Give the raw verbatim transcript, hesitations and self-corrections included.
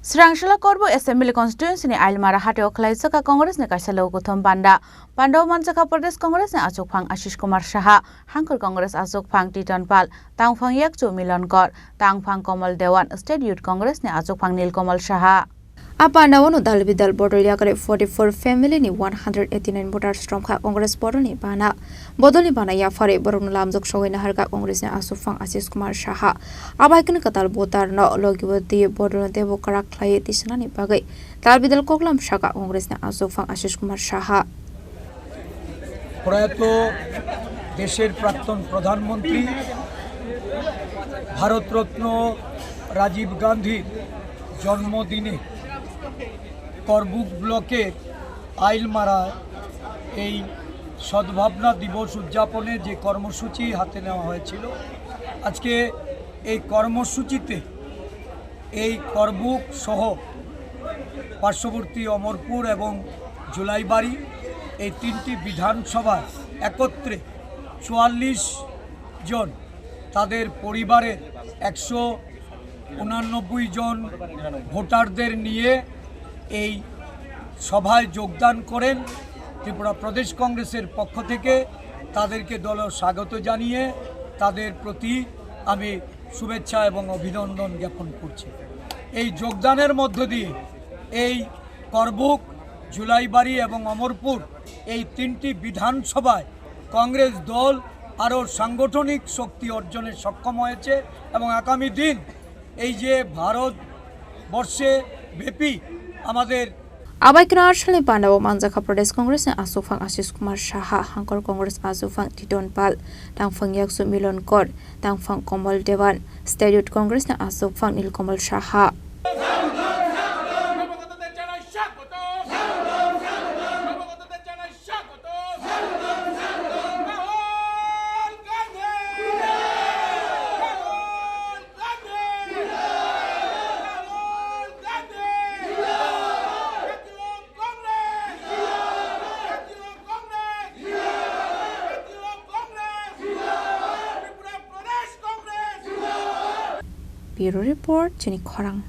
Srangsala Korbuk Assembly Constituency ni Ailmara hatio khwlaijak Congress ni kaisa logokuthum panda. Panda o manjakha Pradesh Congress ni achukphang Ashish Kumar Saha, Hangkhor Congress achukphang Titon Pal, tangphang yakchu Milon Kor, tangphang Komal Dewan, State Youth Congress ni achukphang Nilkomal Saha. A panda o no dal bidal bodol yakre forty-four family ni one hundred eighty-nine voters romkha Congress bodol ni bana. Bodol ni bana yaphari borok no lamjak sogwi naharkha Congress ni achukphang Ashish Kumar Saha. Abai khe kwtal voter no logi o twi bodol no teibo kwrak khlaiwi tisanani bagwi dal bidal koklam sakha Congress ni achukphang Ashish Kumar Saha. প্রয়াত দেশের প্রাক্তন প্রধানমন্ত্রী ভারতরত্ন রাজীব গান্ধীর জন্মদিনে করবুক ব্লকের আইলমারা এই সদ্ভাবনা দিবস উদযাপনে যে কর্মসূচি হাতে নেওয়া হয়েছিল, আজকে এই কর্মসূচিতে এই করবুক সহ পার্শ্ববর্তী অমরপুর এবং জুলাইবাড়ি এই তিনটি বিধানসভায় একত্রে চুয়াল্লিশ জন, তাদের পরিবারের একশো উনানব্বই জন ভোটারদের নিয়ে এই সভায় যোগদান করেন। ত্রিপুরা প্রদেশ কংগ্রেসের পক্ষ থেকে তাদেরকে দলে স্বাগত জানিয়ে তাদের প্রতি আমি শুভেচ্ছা এবং অভিনন্দন জ্ঞাপন করছি। এই যোগদানের মধ্য দিয়ে এই করবুক, জুলাইবাড়ি এবং অমরপুর এই তিনটি বিধানসভায় কংগ্রেস দল আরও সাংগঠনিক শক্তি অর্জনে সক্ষম হয়েছে এবং আগামী দিন এই যে ভারতবর্ষে ব্যাপী আমাদের Abai kheno arsalni panda o manjakha Pradesh Congress ni achukphang Ashish Kumar Saha, Hangkhor Congress achukphang Titon Pal, tangphang yakchu Milon Kor, tangphang Komal Dewan, State Youth Congress ni achukphang Nilkomal Saha. Bureau Report, Chini Khorang.